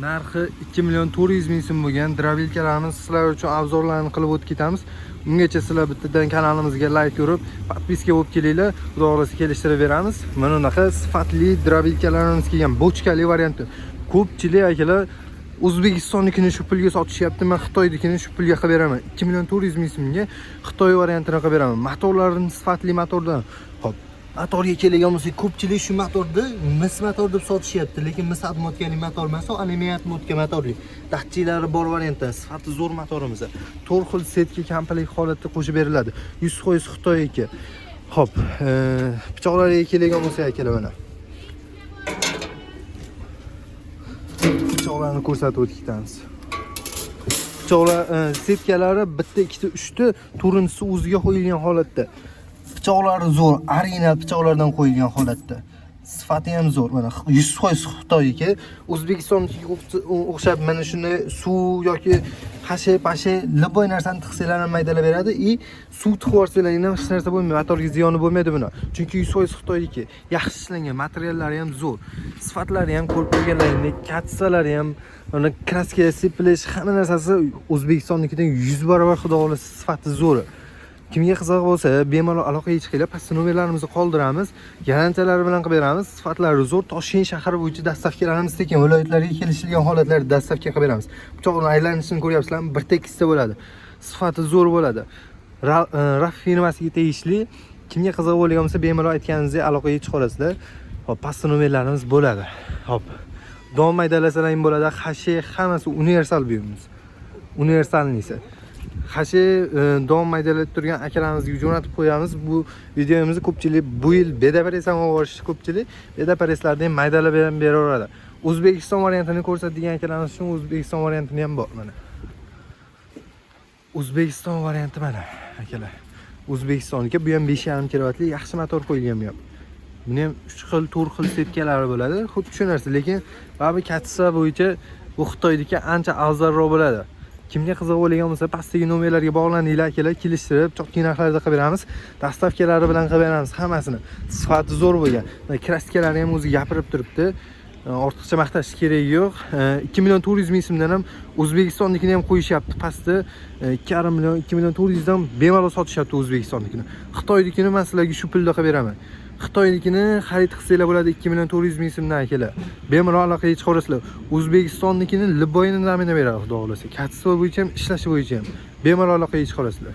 Narxi 2 million 400 ming so'm bo'lgan дробилка larimiz sizlar uchun обзор larni qilib o'tib ketamiz. Ungacha sizlar bittadan kanalimizga layk urib, подписка bo'lib kelinglar. Xudo xohlasa, kelishtirib beramiz. Mana bunaqa sifatli дробилка larimiz kelgan, bochkali varianti. Ko'pchilik akalar O'zbekistonnikini shu pulga sotishyapti, men Xitoynikini shu pulga qilib beraman. 2 million 400 ming so'mga Xitoy variantini qilib beraman. Motorlarini sifatli motordan. Xo'p, motorga kelgan bo'lsak, ko'pchilik shu motorni mis motor deb sotishyapti, lekin mis обмотка li motor emas, u alyumin обмотка motorli. Datchiklari bor variantda, sifati zo'r motorimiz. To'rt xil сетка komplekt holatda qo'shib beriladi. 100% Xitoyniki. Xo'p, pichoqlarga kelgan bo'lsak, akalar, mana. Pichoqlarni ko'rsatib o'tib ketamiz. Pichoqlar сетка lari bitta, ikkita, uchta, to'rtinchisi o'ziga qo'yilgan holatda. Pichoqlari zo'r, original pichoqlardan qo'yilgan holatda. Sifati ham zo'r. Mana, 100% Xitoyniki. O'zbekistonnikiga o'xshab mana shunday suv yoki hashe pashe, любой narsani tiqsanglar ham maydalab beradi и suv tiqib yuborsanglar ham hech narsa bo'lmaydi, motorga ziyoni bo'lmaydi buni. Chunki 100% Xitoyniki. Yaxshi ishlangan, materiallari ham zo'r. Sifatlari ham ko'rib turganlaringdek, качество lari ham, mana, краска sepilish, hamma narsasi O'zbekistonnikidan 100 barobar, xudo xohlasa, sifati zo'r. Kimga qiziq bo'lsa, bemalol aloqaga chiqinglar. Pastda nomerlarimizni qoldiramiz. Garantiyalari bilan qilib beramiz. Sifatlari zo'r. Toshkent shahri bo'yicha доставка larimiz tekin, viloyatlarga kelishilgan holatlarda доставка qilib beramiz. Pichoqni aylanishini ko'ryapsizlarmi? Bir tekisda bo'ladi. Sifati zo'r bo'ladi. Raf firmasiga tegishli. Kimga qiziq bo'lgan bo'lsa, bemalol aytganingizdek aloqaga chiqa olasizlar. Hop, pastda nomerlarimiz bo'ladi. Hop. Don maydalasalar ham bo'ladi. Hashe, hammasi universal buyumimiz. Универсальный si. Hashe, don maydalab turgan akalarimizga jo'natib qo'yamiz. Bu videomizni ko'pchilik bu yil беда press ham olib borishdi, ko'pchilik беда press larni ham maydalab ham beraveradi. O'zbekiston variantini ko'rsatadigan akalarimiz uchun O'zbekiston variantini ham bor, mana. O'zbekiston varianti, mana, akalar. O'zbekistonniki bu ham 5,5 kilovatli, yaxshi motor qo'yilgan bu ham. Buni ham 3 xil, 4 xil сетка lari bo'ladi. Xuddi shu narsa, lekin baribir качество bo'yicha bu Xitoyniki ancha afzalroq bo'ladi. Kimga qiziq bo'lgan bo'lsa, pastdagi nomerlarga bog'laninglar, akalar, kelishtirib, чёткий narxlarda qilib beramiz. Доставка lari bilan qilib beramiz hammasini. Sifati zo'r bo'lgan. Mana, краска lari ham o'zi gapirib turibdi. Ortiqcha maqtash keragi yo'q. 2 million 400 ming so'mdan ham O'zbekistonnikini ham qo'yishyapti pastda. 2,5 million, 2 million 400 dan bemalol sotishyapti O'zbekistonnikini. Xitoynikini men sizlarga shu pulda qilib beraman. Xitoynikini xarid qilsanglar bo'ladi 2 million 400 ming so'mdan, akalar. Bemalol aloqaga chiqaverasizlar. O'zbekistonnikini любой ini namina beradi, xudo xohlasa. Качество bo'yicha ham, ishlashi bo'yicha ham. Bemalol aloqaga chiqaverasizlar.